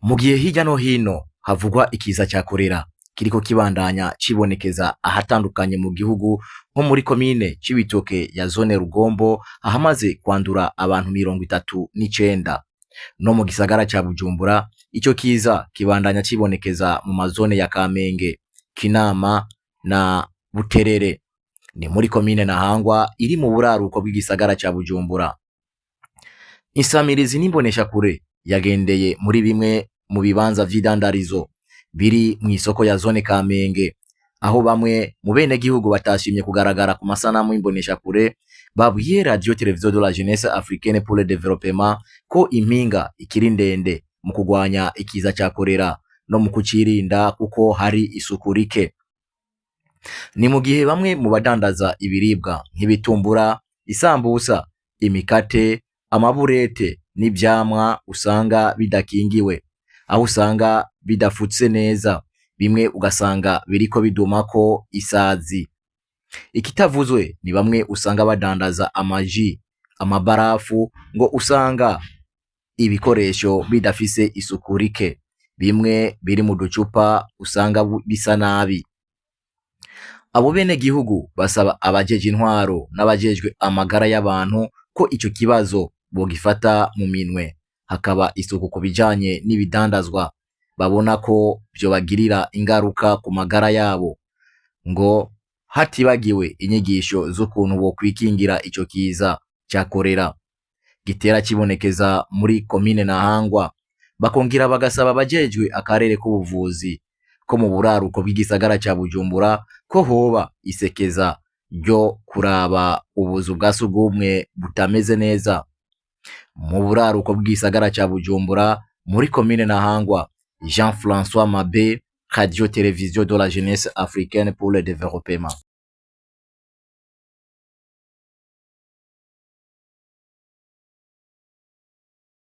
Mu gihe hirya no hino havugwa ikiza ca korera kiriko kibandanya cibonekeza ahatandukanye mu gihugu, nko muri komine Cibitoke ya zone Rugombo ahamaze kwandura abantu 39, no mu gisagara ca Bujumbura ico kiza kibandanya cibonekeza mu mazone ya Kamenge, Kinama na Buterere. Ni muri komine Ntahangwa iri mu buraruko bw'igisagara ca Bujumbura. Insamirizi n'imboneshakure yagendeye muri bimwe mu bibanza vy'idandarizo biri mw'isoko ya zone Kamenge, aho bamwe mu benegihugu batashimye kugaragara ku masanamu y'imboneshakure babwiye Radio Television de la Jeunesse Africaine pour le Développement ko impinga ikiri ndende mu kugwanya ikiza ca korera no mu kucirinda kuko hari isuku rike. Ni mu gihe bamwe mu badandaza ibiribwa nk'ibitumbura, isambusa, imikate, amaburete n'ivyamwa usanga bidakingiwe, aho usanga bidafutse neza, bimwe ugasanga biriko bidumako isazi. Ikitavuzwe ni bamwe usanga badandaza amaji, amabarafu, ngo usanga ibikoresho bidafise isuku rike, bimwe biri mu ducupa usanga bisa nabi. Abo benegihugu basaba abajeje intwaro n'abajejwe amagara y'abantu ko ico kibazo bogifata mu minwe, hakaba isuku ku bijanye n'ibidandazwa babona ko vyobagirira ingaruka ku magara yabo, ngo hatibagiwe inyigisho z'ukuntu bokwikingira ico kiza ca korera gitera kibonekeza muri komine Ntahangwa. Bakongera bagasaba abajejwe akarere k'ubuvuzi ko mu buraruko bw'igisagara ca Bujumbura ko hoba isekeza ryo kuraba ubuzu bwa sugumwe butameze neza. Mu buraruko bw'igisagara ca Bujumbura muri komine Ntahangwa, Jean François Mabe, Radio Télévision de la Jeunesse Africaine pour le Développement.